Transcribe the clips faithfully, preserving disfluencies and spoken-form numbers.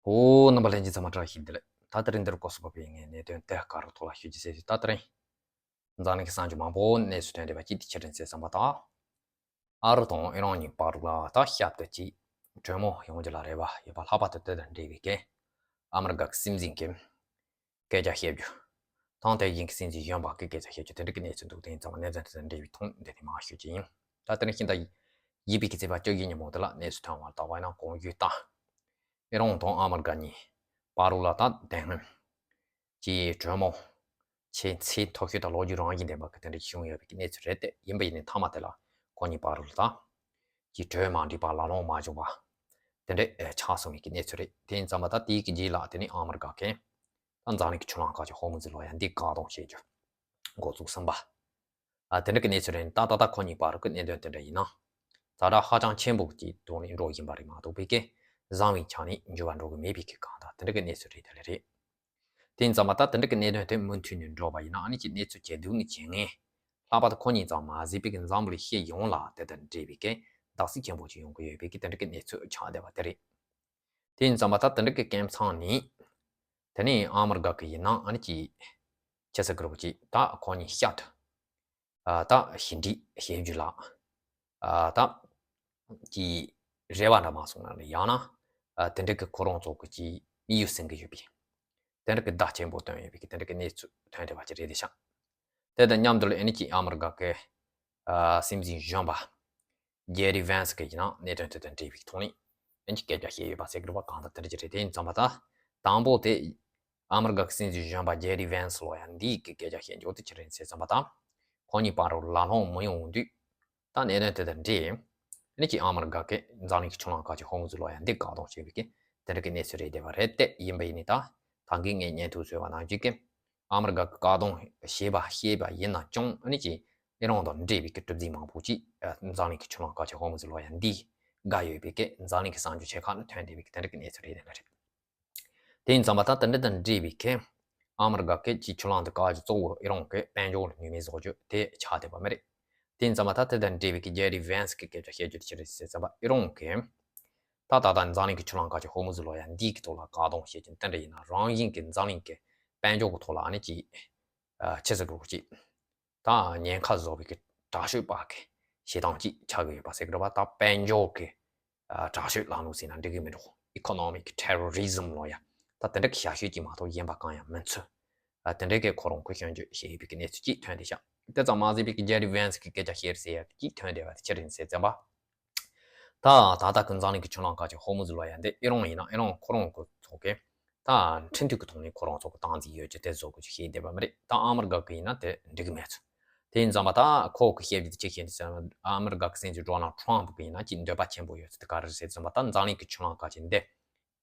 ཨོ། རྣམ་པ་ལྷན་རྒྱས་ཚང་མ་བཀྲ་ཤིས་བདེ་ལེགས། ད་དེ་རིང་འདིར་སྐོར་སོགས་པའི་ངས་གནད་དོན་དེ་ག་རུ་ཐོག་ལ་ཞུ་རྒྱུ་ཟེར་ཞིག་ད་དེ་རིང་འཛམ་གླིང་གི་གསར་འགྱུར་མང་པོ་གནས་ཚུལ་ཐོན་བསྡད་པ་གཅིག་དེ་ཕྱི་དྲན་ཟེར་བསམ་པ་དང་། ཨ་རི་དང་ཨི་རན་གཉིས་བར་ལ་ད་ཞབས་ཏོག་ཅིག་གྲོས་མོལ་ཡོང་རྒྱུ་ལ་རེ་བ་ཡོད་པ། ལྷག་པར་དུ་དེ་དང་འབྲེལ་བའི་གི་ཨ་མི་རི་ཀ་གི་སྲིད་འཛིན་གྱི་སྐད་ཆ་བཤད་རྒྱུ་དང་དེ་བཞིན་གྱི་སྲིད་འཛིན་གཞོན་པ་གི་སྐད་ཆ་བཤད་རྒྱུ་དེ་འདྲ་གི་གནས་ཚུལ་འདུག་དེ་ཡིན་ཙང་གནས་ཚུལ་དེ་དང་འབྲེལ་བའི་ཐོག་འདི་ནས་མར་ཞུ་རྒྱུ་ཡིན། ད་དེ་ནས་ཤིང་རྟ་ཡིན་པའི་གི་ཚེས་པ་བཅོ་བརྒྱད་ཉིན་མོ་དེ་ལ་གནས་ཚུལ་ཐོན་པ་ལྟ་བ་ཡིན་ན། གོང་ཞུས་ལྟར་ཨི་རན་དང་ཨ་མི་རི་ཀ་གཉིས་བར་ལ་ད་དེ་སྔོན་གྱི་གྲོས་མོལ་ཆེས་ཚད་མཐོ་ཤོས་དང་ལོ་རྒྱུས་རང་བཞིན་ལྡན་པ་གི་དེ་འདྲ་བྱུང་ཡོད་པའི་གནས་ཚུལ་རེད་དེ། ཡིན་པ་ཡིན་ནའི་མཐའ་མ་དེ་ལ་ཁོ་གཉིས་བར་ལ་ད་གི་གྲོས་མ་འགྲིག་པ། ལག་ལེན་མ་བྱུང་བ་དེ་འདྲ་ཆགས་སོང་བའི་གནས་ཚུལ་རེད། དེ་ཡིན་ཙང་མ་ད་དེའི་གི་རྗེས་ལ་དེ་ནས་ཨ་མི་རི་ཀ་གིས་ད་འཛམ་གླིང་གི་ཆུ་ལམ་ཁག་ཅིག་ཧོར་མུ་ཛི་ལོགས་ཡ་འདི་བཀག་སྡོམ་བྱེད་རྒྱུ་འགོ་བཙུགས་ཟིན་པ། ཨ། དེ་འདྲ་གི་གནས་ཚུལ་རེད། ད་ད་ལྟ་ཁོ་གཉིས་བར་གི་གནད་དོན་དེ་འདྲ་ཡིན་ན། ཛ་དྲག་ཧ་ཅང་ཆེན་པོ་གཅིག་ཐོག་ནས་འགྲོ་བཞིན་པ་རེད་མ་གཏོགས་ཕ་གིར་བཟང་བའི་ཆ་ནས་འགྱུར་བ་འགྲོ་གི་མེད་པའི་གི་གང་ལྟར་དེ་འདྲ་གི་གནས་ཚུལ་རེད། དེ་ལས་རེད། དེ་ཡིན་ཙང་མ་ད་དེ་འདྲ་གི་གནད་དོན་དེ་མུ་མཐུད་ནས་འགྲོ་བ་ཡིན་ན། ཨ་ནི་ཅིག་གནས་ཚུལ་ཇེ་སྡུག་ནས་ཇེ་ངན། ལྷག་པར་དུ་ཁོ་གཉིས་ཙམ་མ་ཟད་པའི་གི་འཛམ་བུ་གླིང་སྤྱི་ཡོངས་ལ་དེ་དང་འབྲེལ་བའི་གི་བརྡབ་གསིག་ཆེན་པོ་ཅིག་ཡོང་གི་ཡོད་པའི་གི་དེ་འདྲ་གི་གནས་ཚུལ་ཆགས་བསྡད་པ་དེ་རེད། དེ་ཡིན་ཙང་མ་ད་དེ་འདྲ་གི་སྐབས་མཚམས་ནས། དེ་ནས་ཨ་མི་རི་ཀ་གི་ཡིན་ན་ཨ་ནི་ཅིག་ཆི་ཟེར་དགོས་རེད་པ། ཅིག་ད་ཁོ་གཉིས་བཤད་དུ་ཨ་ད་ཞི་འགྲིག་བྱེད་རྒྱུ་ལ་ཨ་ད་ཅིག་རེ་བ་འདྲ་མ་སོང་ན་ཡང་ན་ཨ་དེ་འདྲ་གི་ཁོ་རང་ཚོ་གི་ཅིག་དམིགས་ཡུལ་ཟིན་གི་ཡོད་པའི་དེ་འདྲ་གི་བརྡ་ཆེན་པོ་བཏོན་ཡོད་པའི་གི་དེ་འདྲ་གི་གནས་ཚུལ་ཐོན་བསྡད་པ་ཅིག་རེད་དེ་ཤག་དེ་དང་མཉམ་དུ་ལ་ཨ་ནི་ཅིག་ཨ་མི་རི་ཀ་གི་ཨ་སྲིད་འཛིན་གཞོན་པ་ཇེ་ཌི་ཝན་སི་གི་ཡིན་ན་གནད་དོན་དེ་དང་འབྲེལ་བའི་ཐོག་ནས་ཨ་ནི་ཅིག་སྐད་ཆ་བཤད་ཡོད་པ་ཟེར་གི་རེད་པ། གང་ལྟར་དེ་འདྲ་ཅིག་རེད། དེ་ཡིན་ཙང་མ་ད་དང་པོ་དེ་ཨ་མི་རི་ཀ་གི་སྲིད་འཛིན་གཞོན་པ་ཇེ་ཌི་ཝན་སི་ལོ་ཡ་འདིའི་གི་སྐད་ཆ་བཤད་རྒྱུ་དེ་ཅི་རེད་ཟེར་ཙམ་པ་དང་། ཁོ་གཉིས་བར་ལ་ལག་ལེན་མི་ཡོང་དུས་ད་གནད་དོན་དེ་དང་འབྲེལ་ཨ་ནི་ཅིག་ཨ་མི་རི་ཀ་གིས་འཛམ་གླིང་གི་ཆུ་ལམ་ཁག་ཅིག་ཧོར་མུ་ཛི་ལོགས་ཡ་འདི་བཀག་སྡོམ་བྱས་པའི་གི་དེ་འདྲ་གི་གནས་ཚུལ་རེད་བསྡད་པ་རེད་དེ། ཡིན་པ་ཡིན་ནའི་ད་ད་གིན་ངས་ཉན་ཐོས་བཟོས་པ་ནང་བཞིན་གི་ཨ་མི་རི་ཀ་གིས་བཀག་སྡོམ་བྱས་པ་ཤེས་པ་ཡིན་ན་ཀྱང་ཨ་ནི་ཅིག་ཨི་རན་དང་འབྲེལ་བའི་གི་གྲུ་གཟིངས་མང་པོ་ཅིག་འཛམ་གླིང་གི་ཆུ་ལམ་ཁག་ཅིག་ཧོར་མུ་ཛི་ལོགས་ཡ་འདི་བཀག་ཡོད་པའི་གི་འཛམ་གླིང་གི་གསར་འགྱུར་ཆེ་ཁག་ནང་ཐོན་བསྡད་པའི་གི་དེ་འདྲ་གི་གནས་ཚུལ་རེད་བསྡད་པ་རེད། དེ་ཡིན་ཙང་མ་ད་དེ་འདྲ་དང་འབྲེལ་བའི་གི་ཨ་མི་རི་ཀ་གི་ཅིག་ཆུ་ལམ་དེ་བཀག་རྒྱུ་གཙོ་བོ་ཨི་རན་གི་དཔལ་འབྱོར་ལ་ནུས་མེད་བཟོ་རྒྱུ་དེ་ཆགས་བསྡད་པ་མ་རེད། དེ་ཡིན་ཙང་མ་ད་དེ་དང་འབྲེལ་བའི་གི་ཇེ་ཌི་ཝན་སི་གི་སྐད་ཆ་བཤད་རྒྱུ་དེ་ཅི་རེད་ཟེར་ཙམ་པ། ཨི་རན་གི་ད་ད་ལྟ་འཛམ་གླིང་གི་ཆུ་ལམ་ཁག་ཅིག་ཧོར་མུ་ཛི་ལོགས་ཡ་འདི་གི་ཐོག་ལ་བཀག་སྡོམ་བྱེད་རྒྱུ་དེ་འདྲ་ཡིན་ན་རང་བཞིན་གི་འཛམ་གླིང་གི་དཔལ་འབྱོར་གི་ཐོག་ལ་ཨ་ནི་ཅིག་ཨ་ཆི་ཟེར་དགོས་རེད་པ། ཅིག་ད་ཉེན་ཁ་བཟོ་བའི་གི་དྲག་ཤོས་པ་གི་བྱེད་སྟངས་ཅིག་ཆགས་ཀྱི་ཡོད་པ་ཟེར་གི་རེད་པ། ད་དཔལ་འཇོག་གི་ཨ་དྲག་ཤོས་ལབ་ནོ་ཟེར་ན་འགྲིག་གི་མི་འགྲོ། Economic terrorism ལོ་ཡ། ད་དེ་འདྲ་གི་ཞག་ཤོས་ཅིག་མ་གཏོགས་གཞན་པ་གང་ཡང་མི་འཚོལ། ཨ་དེ་འདྲ་གི་ཁོ་རང་གི་སྐྱོན་བརྗོད་བྱས་ཡོད་པའི་གི་གནས་ཚུལ་ཅིག་ཐོན་བསྡད་ཤག་དེ་ཙམ་མ་ཟད་པའི་གི་ཇེ་ཌི་ཝན་སི་གི་སྐད་ཆ་བཤད་ཟེར་ཡ་ཅིག་ཐོན་བསྡད་པ་དེ་ཅི་རེད་ཟེར་ཙམ་པ། ད་ད་ལྟ་གི་འཛམ་གླིང་གི་ཆུ་ལམ་ཁག་ཅིག་ཧོར་མུ་ཛི་ལོགས་ཡ་འདི་ཨི་རན་ཡིན་ན་ཨི་རན་ཁོ་རང་གི་ཚོ་གི་ད་ཁྲིམས་མཐུན་གྱི་ཐོག་ནས་ཁོ་རང་ཚོ་གི་སྟངས་འཛིན་ཡོད་རྒྱུ་དེ་བཟོ་དགོས་ཀྱི་བཤད་བསྡད་པ་མ་རེད། ད་ཨ་མི་རི་ཀ་གི་ཡིན་ན་དེ་འགྲིག་གི་མེད་ཚུལ། དེ་ཡིན་ཙང་མ་ད་ཁོ་གི་བཤད་རྒྱུ་དེ་ཅི་བཤད་འདུག་ཟེར་ན། ཨ་མི་རི་ཀ་གི་སྲིད་འཛིན་ཌོ་ནལ་ཊམ་ཕི་གི་ཡིན་ན་ཅིག་འདོད་པ་ཆེན་པོ་ཡོད་ཚུལ་དེ་ག་རེ་རེད་ཟེར་ཙམ་པ། ད་འཛམ་གླིང་གི་ཆུ་ལམ་ཁག་ཅིག་འདི་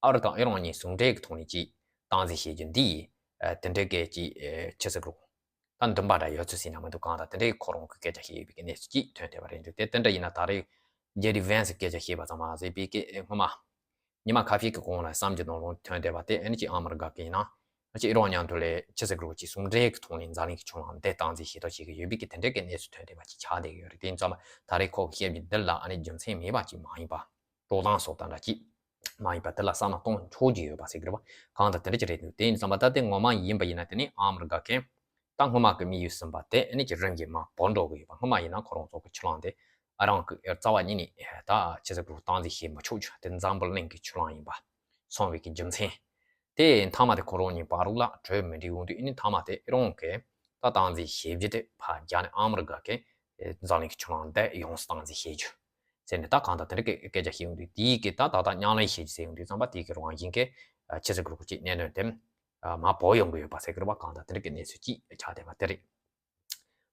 ཨ་རི་དང་ཨི་རན་གཉིས་ཟུང་འབྲེལ་གྱི་ཐོག་ནས་ཅིག་སྟངས་འཛིན་བྱེད་རྒྱུ་འདི་དེ་འདྲའི་གི་ཅིག་ཆི་ཟེར་དགོས། ད་འདུན་པ་འདྲ་ཡོད་ཚུལ་ཟེར་ན་མི་འདུག་གང་ལྟར་དེ་འདྲའི་ཁོ་རང་གི་སྐད་ཆ་བཤད་ཡོད་པའི་གི་གནས་ཚུལ་ཅིག་ཐོན་བསྡད་པ་རེད་འདུག་དེ་དེ་འདྲ་ཡིན་ན་ད་རེས་ཇེ་ཌི་ཝན་སི་སྐད་ཆ་བཤད་པ་ཙམ་མ་ཟད་པའི་གི་སྔོན་མ་ཉི་མ་ཁ་ཤས་ཀྱི་གོང་ལ་གསར་འགྱུར་ནང་ལོགས་ཐོན་བསྡད་པ་དེ་ཨ་ནི་ཅིག་ཨ་མི་རི་ཀ་གི་ཡིན་ན་ཨ་ཅིག་ཨི་རན་མཉམ་དུ་ལ་ཆི་ཟེར་དགོས་རེད། ཅིག་ཟུང་འབྲེལ་གྱི་ཐོག་ནས་འཛམ་གླིང་གི་ཆུ་ལམ་འདི་སྟངས་འཛིན་བྱེད་ཐབས་བྱེད་ཀྱི་ཡོད་པའི་གི་དེ་འདྲའི་གི་གནས་ཚུལ་ཐོན་བསྡད་པ་ཅིག་ཆགས་བསྡད་ཀྱི་ཡོད་རེད། དེ་ཡིན་ཙང་མ་ད་རེས་ཁོ་གི་བཤད་རྒྱུ་འདི་ལ་ཨ་ནི་རྒྱུ་མཚན་མེད་པ་ཅིག་མ་ཡིན་པ། འགྲོ་སྟངས་སོགས་དང་འདྲ་ཅིག་མ་ཡིན་པ་དེ་ལ་བསམ་བློ་གཏོང་ཆོག་རྒྱུ་ཡོད་པ་ཟེར་གི་རེད་པ། གང་ལྟར་དེ་འདྲ་ཅིག་རེད་འདུག་དེ་ཡིན་ཙང་མ་ད་དེ་ངོ་མ་ཡིན་པ་ཡིན་ན་དེ་ནི་ཨ་མི་རི་ཀ་གིས་ད་སྔོན་མ་གི་དམིགས་ཡུལ་ཟིན་པ་དེ་ཨ་ནི་ཅིག་རིམ་གྱིས་མར་བོར་འགྲོ་གི་ཡོད་པ། སྔོན་མ་ཡིན་ན་ཁོ་རང་ཚོ་གི་ཆུ་ལམ་དེ་ཨ་རང་གི་རྩ་བ་ཉིད་ནས་ད་ཆི་ཟེར་དགོས། སྟངས་འཛིན་བྱེད་མི་ཆོག་རྒྱུ་དེ་འཛམ་བུ་གླིང་གི་ཆུ་ལམ་ཡིན་པ་སོང་བའི་གི་རྒྱུ་མཚན། དེ་མཐའ་མ་དེ་ཁོ་རང་གཉིས་བར་ལ་གྲོས་མི་འགྲིག་ཡོང་དུས་ཨ་ནི་མཐའ་མ་དེ་ཨི་རན་གྱིས་ད་སྟངས་འཛིན་བྱེད་རྒྱུ་དེ་ཕར་རྒྱག་ནས་ཨ་མི་རི་ཀ་གིས་འཛམ་གླིང་གི་ཆུ་ལམ་དེ་ཡོངས་སུ་སྟངས་འཛིན་བྱེད་རྒྱུ་ཟེར་ནས་ད་གང་ལྟར་དེ་འདྲ་གི་སྐད་ཆ་བཤད་ཡོང་དུས། དེའི་གི་ད་ད་ལྟ་མཉམ་ལེན་བྱེད་རྒྱུ་ཟེར་ཡོང་དུས་ཙམ་པ་དེའི་གི་རང་བཞིན་གྱི་ཆི་ཟེར་དགོས་རེད། ཅིག་གནད་དོན་དེ་མར་བོར་ཡོང་གི་ཡོད་པ་ཟེར་གི་རེད་པ། གང་ལྟར་དེ་འདྲ་གི་གནས་ཚུལ་ཅིག་ཆགས་བསྡད་པ་དེ་རེད།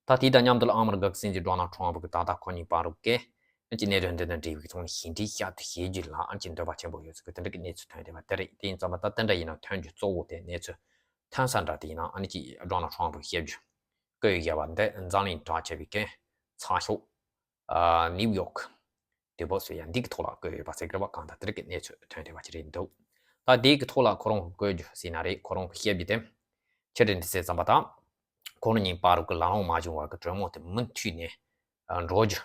ད་དེ་དང་མཉམ་དུ་ལ་ཨ་མི་རི་ཀ་གི་སྲིད་འཛིན་ཌོ་ནལ་ཊམ་ཕི་གིས་ད་ལྟ་ཁོ་གཉིས་བར་གྱི་ཨ་ཅིག་གནད་དོན་འདི་དང་འབྲེལ་བའི་ཐོག་ནས་ཞི་འགྲིག་བྱ་ཐབས་བྱེད་རྒྱུ་ལ་ཨ་ཅིག་འདོད་པ་ཆེན་པོ་ཡོད་ཚུལ་གྱི་དེ་འདྲ་གི་གནས་ཚུལ་ཐོན་བསྡད་པ་དེ་རེད། དེ་ཡིན་ཙང་མ་ད་དེ་འདྲ་ཡིན་ན་ཐོན་རྒྱུ་གཙོ་བོ་དེ་གནས་ཚུལ་ཐོན་ས་འདྲ་དེ་ཡིན་ན་ཨ་ནི་ཅིག་ཌོ་ནལ་ཊམ་ཕི་གིས་བཤད་རྒྱུ་བཀོད་ཡོད་པ་འདི་འཛམ་གླིང་གྲགས་ཆེ་བའི་གི་ཚགས་ཤོག་ཨ་ནིའུ་ཡོག་དེ་པོ་སུ་ཡང་འདི་གི་ཐོག་ལ་བཀོད་ཡོད་པ་ཟེར་གི་རེད་པ། གང་ལྟར་དེ་འདྲ་གི་གནས་ཚུལ་ཐོན་བསྡད་པ་ཅིག་རེད་འདུག་ད་འདི་གི་ཐོག་ལ་ཁོ་རང་གིས་བཀོད་རྒྱུ་ཟེར་ན་རེད། ཁོ་རང་གིས་བཤད་རྒྱུ་དེ་ཆི་རེད་འདི་ཟེར་ཙམ་པ་དང་། ཁོ་རང་གཉིས་བར་གྱི་ལག་ལེན་མ་བྱུང་བར་གྱི་གྲོས་མོལ་དེ་མུ་མཐུད་ནས་འགྲོ་རྒྱུ་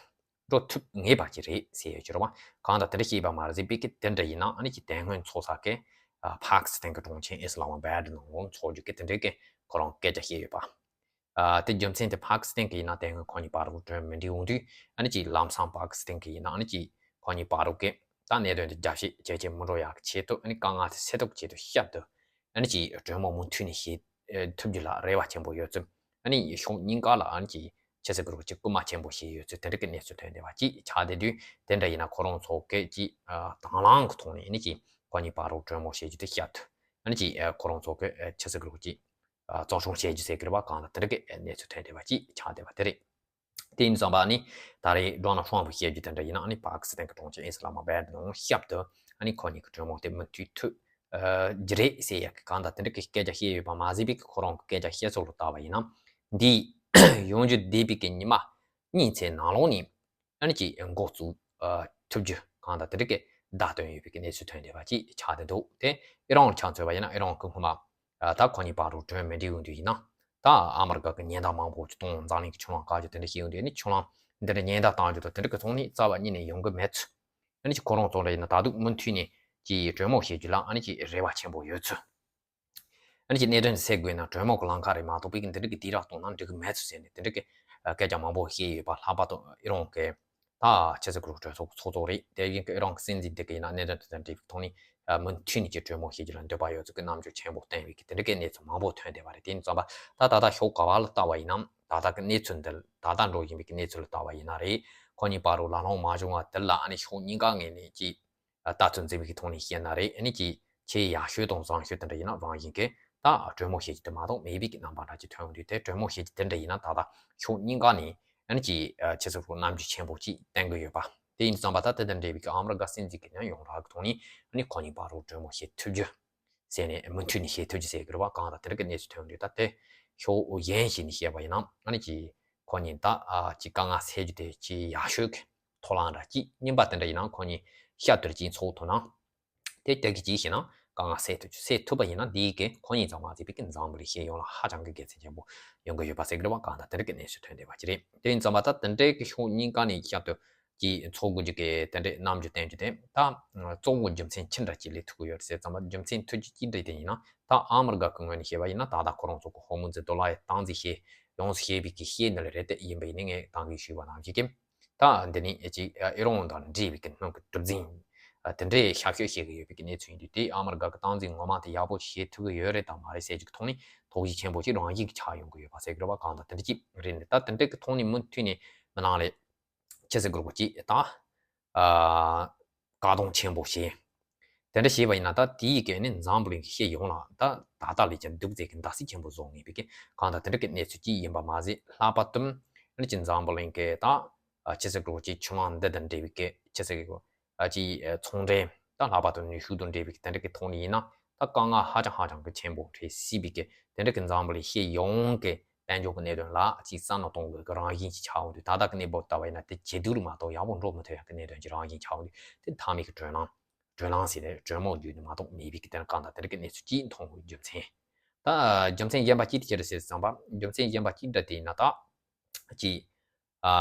འགྲོ་ཐུབ་ངེས་པ་ཅིག་རེད་ཟེར་ཡོད་ཀྱི་རེད་པ། གང་ལྟར་དེ་འདྲ་བཤད་པ་མ་ཟད་པའི་གི་དེ་འདྲ་ཡིན་ན་ཨ་ནི་ཅིག་དེ་སྔོན་ཚོགས་ས་གི་ ཨ་ཕཱ་ཀི་སི་ཐན་གྱི་གྲོང་ཁྱེར་ཨི་སི་ལ་མ་བྷད་ནང་ལོགས་འཚོགས་རྒྱུ་གི་དེ་འདྲའི་གི་ཁོ་རང་སྐད་ཆ་བཤད་ཡོད་པ། ཨ་དེ་རྒྱུ་མཚན་དེ་ཕཱ་ཀི་སི་ཐན་གྱི་ཡིན་ན་དེ་སྔ་ཁོ་གཉིས་བར་དུ་གྲོས་མོལ་འགྲིག་ཡོང་དུས་ཨ་ནི་ཅིག་ལམ་སང་ཕཱ་ཀི་སི་ཐན་གྱི་ཡིན་ན་ཨ་ནི་ཅིག་ཁོ་གཉིས་བར་དུ་གི་ད་གནད་དོན་དེ་རྒྱབ་བཤད་བྱེད་ཆེད་མི་འགྲོ་ཡག་གི་ཆེད་དུ་ཨ་ནི་དཀའ་ངལ་དེ་སེལ་ཐབས་ཆེད་དུ་ཞབས་ཏོག་ཨ་ནི་ཅིག་གྲོས་མོལ་མུ་མཐུད་ནས་བྱེད་ཐུབ་རྒྱུ་ལ་རེ་བ་ཆེན་པོ་ཡོད་ཚུལ། ཨ་ནི་ཕྱོགས་གཉིས་ཀ་ལ་ཨ་ནི་ཅིག་ཆི་ཟེར་དགོས་རེད། ཅིག་སྐུལ་མ་ཆེན་པོ་བྱས་ཡོད་ཚུལ་དེ་འདྲ་གི་གནས་ཚུལ་ཐོན་བསྡད་པ་ཅིག་ཆགས་བསྡད་དུས། དེ་འདྲ་ཡིན་ན་ཁོ་རང་ཚོ་གི་ཅིག་ཨ་དང་བླངས་ཀྱི་ཐོག་ནས་ཨ་ནི་ཅིག་ཁོ་གཉིས་བར་དུ་གྲོས་མོལ་བྱེད་རྒྱུ་དེ་ཞབས་ཏོག་ཨ་ནི་ཅིག་ཨ་ཁོ་རང་ཚོ་གི་ཨ་ཆི་ཟེར་དགོས་རེད། ཅིག་ཨ་གཙོ་སྐྱོང་བྱེད་རྒྱུ་ཟེར་གི་རེད་པ། གང་ལྟར་དེ་འདྲ་གི་གནས་ཚུལ་ཐོན་བསྡད་པ་ཅིག་ཆགས་བསྡད་པ་དེ་རེད། དེ་ཡིན་ཙང་པ་ནི་ད་རེས་ཌོ་ནལ་ཊམ་ཕུ་བཤད་རྒྱུ་དེ་འདྲ་ཡིན་ན་ཨ་ནི་ཕཱ་ཀི་སི་ཐན་གྱི་གྲོང་ཁྱེར་ཨི་སི་ལ་མ་བྷད་ནང་ཞབས་ཏོག་ཨ་ནི་ཁོ་གཉིས་ཀྱི་གྲོས་མོལ་དེ་མུ་མཐུད་ཐུབ་ཨ་རྒྱུ་རེད་ཟེར་ཡག་གི་གང་ལྟར་དེ་འདྲ་གི་སྐད་ཆ་བཤད་ཡོད་པ་མ་ཟད་པའི་གི་ཁོ་རང་གི་སྐད་ཆ་བཤད་ཚུལ་ལ་བལྟས་པ་ཡིན་ན། འདི་ཡོང་རྒྱུ་བསྡད་པའི་གི་ཉི་མ་གཉིས་ཚེ་ནང་ལོགས་ནས་ཨ་ནི་ཅིག་འགོ་བཙུགས་ཨ་ཐུབ་རྒྱུ་གང་ལྟར་དེ་འདྲ་གི་བརྡ་བཏོན་ཡོད་པའི་གི་གནས་ཚུལ་ཐོན་བསྡད་པ་ཅིག་ཆགས་བསྡད་འདུག་དེ་ཨི་རན་ཆ་མཚོན་པ་ཡིན་ན་ཨི་རན་གི་སྔོན་མ་ཨ་ད་ཁོ་གཉིས་བར་དུ་གྲོས་མོལ་འགྲིག་ཡོང་དུས་ཡིན་ན། ད་ཨ་མི་རི་ཀ་གི་ཉེན་བརྡ་མང་པོ་ཅིག་གཏོང་། འཛམ་གླིང་གི་ཆུ་ལམ་བཀག་རྒྱུ་དེ་འདྲ་བྱེད་ཡོང་དུས་ཨ་ནི་ཆུ་ལམ་འདི་འདྲ་ཉེན་བརྡ་བཏང་རྒྱུ་དང་དེ་འདྲ་གི་ཐོག་ནས་རྩ་བ་ཉིད་ནས་ཡོང་གི་མེད་ཚུལ། ཨ་ནི་ཅིག་ཁོ་རང་ཚོ་འདྲ་ཡིན་ན་ད་དུང་མུ་མཐུད་ནས་ཅིག་གྲོས་མོལ་བྱེད་རྒྱུ་ལ་ཨ་ནི་ཅིག་རེ་བ་ཆེན་པོ་ཡོད་ཚུལ། ཨ་ནི་ཅིག་གནད་དོན་དེ་སེལ་དགོས་ན་གྲོས་མོལ་གྱི་ལམ་ཁ་རེད་མ་གཏོགས་པའི་འདི་འདྲ་གི་དུས་རབས་གཏོང་ན་འགྲིག་གི་མེད་ཚུལ་ཟེར་ནས་དེ་འདྲ་གི་སྐད་ཆ་མང་པོ་བཤད་ཡོད་པ། ལྷག་པར་དུ་ཨི་རན་གྱི་ད་ཆི་ཟེར་དགོས་རེད། གྲོས་ཚོགས་ཚོགས་གཙོ་རེད། དེ་བཞིན་གྱི་ཨི་རན་གྱི་སྲིད་འཛིན་དེ་ག་ཡིན་ན་གནད་དོན་དེ་དང་འབྲེལ་བའི་ཐོག་ནས་མུ་མཐུད་ནས་ཀྱི་གྲོས་མོལ་བྱེད་རྒྱུ་ལ་འདོད་པ་ཡོད་ཚུལ་གྱི་རྣམ་འགྱུར་ཆེན་པོ་བསྟན་པའི་གི་དེ་འདྲ་གི་གནས་ཚུལ་མང་པོ་ཐོན་བསྡད་པ་རེད། དེ་ཡིན་ཙང་པ་ད་ད་ལྟ་ཕྱོགས་ག་བ་ལ་བལྟས་པ་ཡིན་ན་ད་ལྟ་གི་གནས་ཚུལ་འདི་ད་ལྟ་འགྲོ་བཞིན་པའི་གི་གནས་ཚུལ་ལ་བལྟས་པ་ཡིན་ན་རེད། ཁོ་གཉིས་བར་དུ་ལམ་ལྷོང་མ་བྱུང་བ་དེ་ལ་ཨ་ནི་ཕྱོགས་གཉིས་ཀ་ངོས་ནས་ཀྱི་ལྟ་ཚུལ་འཛིན་པའི་གི་ཐོག་ནས་བཤད་ན་རེད། ཨ་ནི་ཅིག་ཆེས་ཡག་ཤོས་དང་བཟང་ཤོས་དེ་འདྲ་ཡིན་ན་རང་བཞིན་གྱིས་ད་གྲོས་མོལ་བྱེད་རྒྱུ་དེ་མ་གཏོགས་མེད་པའི་གི་རྣམ་པ་འདྲ་ཅིག་ཐོན་ཡོང་དུས། དེ་གྲོས་མོལ་བྱེད་རྒྱུ་དེ་འདྲ་ཡིན་ན་ད་ལྟ་ཕྱོགས་གཉིས་ཀ་ནས་ཨ་ནི་ཅིག་ཆེ་ཚུལ་རྣམ་འགྱུར་ཆེན་པོ་ཅིག་བསྟན་གྱི་ཡོད་པ། དེ་ཡིན་ཙང་པ་ད་དེ་དང་འབྲེལ་བའི་གི་ཨ་མི་རི་ཀ་སྲིད་འཛིན་གྱི་ཡང་ཡོངས་གྲགས་ཀྱི་ཐོག་ནས་ཨ་ནི་ཁོ་གཉིས་བར་དུ་གྲོས་མོལ་བྱེད་ཐུབ་རྒྱུ་ཟེར་ནས་མུ་མཐུད་ནས་བྱེད་ཐུབ་རྒྱུ་ཟེར་གྱི་རེད་པ། གང་ལྟར་དེ་འདྲ་གི་གནས་ཚུལ་ཐོན་ཡོང་དུས་ད་དེ་ཕྱོགས་གཞན་ཞིག་ནས་བཤད་པ་ཡིན་ན་ཨ་ནི་ཅིག་ཁོ་གཉིས་ད་ཨ་ཅིག་དཀའ་ངལ་སེལ་རྒྱུ་དེ་ཅིག་ཡག་ཤོས་ཀྱི་ཐོག་ལ་འདྲ་ཅིག་རྙིང་པ་དེ་འདྲ་ཡིན་ན་ཁོ་གཉིས་ཞབས་ཏོག་ཅིག་འཚོགས་ཐུབ་ན། དེ་དེ་གི་ཅིག་བྱས་ན་དཀའ་ངལ་སེལ་ཐུབ་རྒྱུ། སེལ་ཐུབ་པ་ཡིན་ན་འདིའི་གི་ཁོ་གཉིས་ཙམ་མ་ཟད་པའི་གི་འཛམ་བུ་གླིང་སྤྱི་ཡོངས་ལ་ཧ་ཅང་གི་དགེ་མཚན་ཆེན་པོ་ཡོང་གི་ཡོད་པ་ཟེར་གྱི་རེད་པ། གང་ལྟར་དེ་འདྲ་གི་གནས་ཚུལ་ཐོན་བསྡད་པ་ཅིག་རེད། དེ་ཡིན་ཙང་པ་ད་དེ་འདྲའི་གི་ཕྱོགས་གཉིས་ཀ་ནས་ཞབས་ཏོག་ཅིག་འཚོགས་དགོས་རྒྱུ་གི་དེ་འདྲའི་རྣམ་འགྱུར་བསྟན་རྒྱུ་དེ་ད་གཙོ་བོ་རྒྱུ་མཚན་ཅི་འདྲ་ཅིག་ལས་ཐུག་གི་ཡོད་རེད་ཟེར་ཙང་པ་རྒྱུ་མཚན་ཐུག་རྒྱུ་ཅི་འདྲ་དེ་ཡིན་ན། ད་ཨ་མི་རི་ཀ་གི་ངོས་ནས་བཤད་པ་ཡིན་ན་ད་ལྟ་ཁོ་རང་ཚོ་གི་ཧོར་མུ་ཛི་རྡོ་ལ་ཡི་སྟངས་འཛིན་བྱེད་ཡོངས་སུ་བྱེད་པའི་གི་ཤེས་ནི་ལ་རེད། དེ་ཡིན་པ་ཡིན་ནའི་ངས་ད་གིན་ཞུས་པ་ནང་བཞིན་གྱི་ད་འདི་ནི་ཅིག་ཨི་རན་དང་འབྲེལ་བའི་གི་སྣུམ་གི་གྲུ་གཟིངས་དེ་འདྲའི་ཞབས་ཞུ་བྱེད་ཀྱི་ཡོད་པའི་གི་གནས་ཚུལ་ཡིན་དུས། དེ་ཨ་མི་རི་ཀ་གི་སྟངས་འཛིན་ངོ་མ་དེ་ཡག་པོ་བྱེད་ཐུབ་ཀྱི་ཡོད་རེད་དམ་མ་རེད་ཟེར་རྒྱུ་གི་ཐོག་ནས་དོགས་གཞི་ཆེན་པོ་ཞིག་རང་བཞིན་གྱིས་ཆགས་ཡོང་གི་ཡོད་པ་ཟེར་གྱི་རེད་པ། གང་ལྟར་དེ་འདྲ་ཅིག་རེད་འདུག་ད་དེ་འདྲའི་གི་ཐོག་ནས་མུ་མཐུད་ནས་མི་ནང་ལས་ཆི་ཟེར་དགོས་རེད་པ། ཅིག་ད་ཨ་བཀག་སྡོམ་ཆེན་པོ་བྱས། དེ་འདྲ་བྱས་པ་ཡིན་ན་ད་དེའི་གི་ནི་འཛམ་བུ་གླིང་གི་སྤྱི་ཡོངས་ལ་ད་ད་ལྟ་ལས་ཀྱང་སྡུག་ཙམ་གྱི་འདག་སེལ་ཆེན་པོ་བཟོ་ངེས་པའི་གི་གང་ལྟར་དེ་འདྲ་གི་གནས་ཚུལ་ཅིག་ཡིན་པ་མ་ཟད། ལྷག་པར་དུ་ཨ་ནི་ཅིག་འཛམ་བུ་གླིང་གི་ད་ཨ་ཆི་ཟེར་དགོས་རེད། ཅིག་ཆུ་ལམ་འདི་དང་འབྲེལ་བའི་གི་ཆི་ཟེར་དགོས། ཨ་ཅིག་ཨ་ཚོང་འབྲེལ་ད་ལྷག་པར་དུ་ནུས་ཤུགས་དང་འབྲེལ་བའི་གི་དེ་འདྲ་གི་ཐོག་ནས་ཡིན་ན་ད་དཀའ་ངལ་ཧ་ཅང་ཧ་ཅང་གི་ཆེན་པོ་འཕྲད་སྲིད་པའི་གི་དེ་འདྲ་གི་འཛམ་བུ་གླིང་སྤྱི་ཡོངས་གི་དཔལ་འབྱོར་གི་གནད་དོན་ལ་ཅིག་བསམ་བློ་གཏོང་དགོས་གི་རང་བཞིན་ཅིག་ཆགས་ཡོང་དུས། ད་ལྟ་གི་གནས་བབ་ལྟ་བ་ཡིན་ན་དེ་ཇེ་སྡུག་རུ་མ་གཏོགས་ཡག་པོ་འགྲོ་མི་ཐུབ་ཡག་གི་གནད་དོན་ཅིག་རང་བཞིན་ཆགས་ཡོང་དུས། དེ་མཐའ་མའི་གི་གྲོས་ལམ་གྲོས་ལམ་ཟེར་ནས་གྲོས་མོལ་བརྒྱུད་ནས་མ་གཏོགས་མེད་པའི་གི་དེ་གང་ལྟར་དེ་འདྲ་གི་གནས་ཚུལ་ཅིག་མཐོང་དགོས་རྒྱུ་མཚན། ད་རྒྱུ་མཚན་གཞན་པ་ཅིག་དེ་ཅི་རེད་ཟེར་ཙམ་པ། རྒྱུ་མཚན་གཞན་པ་ཅིག་འདྲ་དེ་ཡིན་ན་ད་ཅིག་ཨ་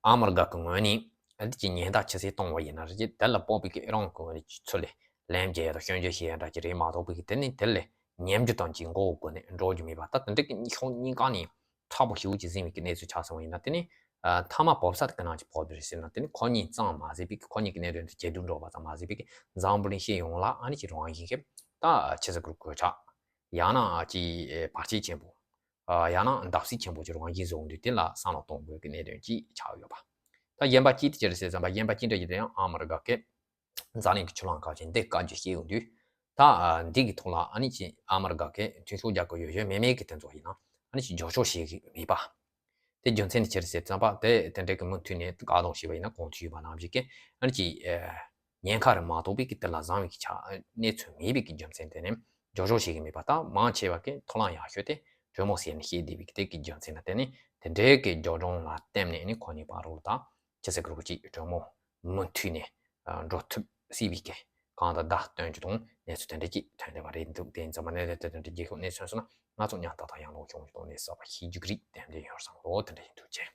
ཨ་མི་རི་ཀ་གི་ངོས་ནས་ཨ་འདི་ཅིག་ཉེན་བརྡ་ཆི་ཟིག་གཏོང་བ་ཡིན་ན་རེད། དེ་ལ་དཔག་པའི་གི་ཨི་རན་གི་ངོས་ནས་ཚུར་ལ་ལན་རྒྱག་ཡ་དང་སྐྱོན་བརྗོད་བྱེད་ཡ་འདྲ་ཅིག་རེད་མ་གཏོགས་པའི་གི་དེ་ནི་དེ་ལ་ཉན་རྒྱུ་དང་ཅིག་མགོ་སྒུར་ནས་འགྲོ་རྒྱུ་མེད་པ། ད་དེ་འདྲ་གི་ཕྱོགས་གཉིས་ཀ་ནས་མཁྲེགས་པོ་ཞེ་པོ་ཅིག་ཟིན་པའི་གི་གནས་ཚུལ་ཆགས་སོང་བ་ཡིན་ན། དེ་ནི་ཨ་མཐའ་མ་བབས་ས་དེ་ག་ནང་ཅིག་བབས་རེད་ཟེར་ན། དེ་ནི་ཁོ་གཉིས་ཙམ་མ་ཟད་པའི་གི་ཁོ་གཉིས་གི་གནད་དོན་དེ་ཇེ་སྡུག་འགྲོ་བ་ཙམ་མ་ཟད་པའི་གི་འཛམ་བུ་གླིང་སྤྱི་ཡོངས་ལ་ཨ་ནི་ཅིག་རང་བཞིན་གི་ད་ཆི་ཟེར་དགོས་རེད། གོད་ཆག་ཡང་ན་ཅིག་བར་ཆད་ཆེན་པོ། ཨ་ཡང་ན་བརྡབ་གསིག་ཆེན་པོ་ཅིག་རང་བཞིན་བཟོ་འོང་དུས་དེ་ལ་བསམ་བློ་གཏོང་དགོས་ཀྱི་གནད་དོན་ཅིག་ཆགས་ཡོད་པ། ད་གཞན་པ་ཅིག་དེ་ཅི་རེད་ཟེར་ཙམ་པ། གཞན་པ་ཅིག་འདྲ་ཅིག་དེ་ཡང་ཨ་མི་རི་ཀ་གི་འཛམ་གླིང་གི་ཆུ་ལམ་ཁག་ཅིག་འདི་བཀག་རྒྱུ་བཤད་ཡོང་དུས། ད་ཨ་འདི་གི་ཐོག་ལ་ཨ་ནི་ཅིག་ཨ་མི་རི་ཀ་གི་མཐུན་ཕྱོགས་རྒྱལ་ཁབ་ཡོད་ཡོད་མེད་མེད་ཀྱི་དེ་ཚོ་ཡིན་ན་ཨ་ནི་ཅིག་རྒྱབ་སྐྱོར་བྱེད་ཀྱི་མེད་པ། དེ་རྒྱུ་མཚན་ནི་ཅི་རེད་ཟེར་ཙམ་པ། དེ་དེ་འདྲའི་གི་མུ་མཐུད་ནས་བཀག་སྡོམ་བྱས་པ་ཡིན་ན་གོང་དུ་ཞུས་པ་ནང་བཞིན་གྱི་ཨ་ནི་ཅིག་ཨ་ཉེན་ཁ་རེད་མ་གཏོགས་པའི་གི་དེ་ལ་བཟང་བའི་གི་ཆ་གནས་ཚུལ་མེད་པའི་གི་རྒྱུ་མཚན་དེ་ནི་རྒྱབ་སྐྱོར་བྱེད་ཀྱི་མེད་པ། ད་མང་ཆེ་བ་གི་ཐོབ་ལམ་ཡག་ཤོས་དེ་གྲོས་མོལ་ཟེར་ནས་བཤད་བསྡད་པའི་གི་དེ་གི་རྒྱུ་མཚན་ལ་བརྟེན་ནས་དེ་འདྲའི་གི་རྒྱབ་ལྗོངས་ལ་བརྟེན་ནས་ནི་ཁོ་གཉིས་བར་དུ་ད་ཅི་ཟེར་དགོས་རེད། ཅིག་གྲོས་མོལ་མུ་མཐུད་ནས་ཨ་འགྲོ་ཐུབ་སྲིད་པའི་གི་གང་ལྟར་བརྡ་སྟོན་རྒྱུ་དང་གནས་ཚུལ་དེ་འདྲ་ཅིག་ཐོན་བསྡད་པ་རེད་འདུག་དེ་ཡིན་ཙང་མ་གནད་དོན་དེ་འདྲ་རྒྱལ་ཁབ་གནས་ཚུལ་སོང་ན་ང་ཚོ་ཉག་ཏག་ཏག་ཡང་ལོག་བྱུང་གི་འདུག་ནས་གསར་པ་ཤེས་རྒྱུ་གི་རེད། དེ་འདྲ་ཡོང་བསམ་ལོ། དེ་འདྲ་ཡིན་འདུག་ཅེས།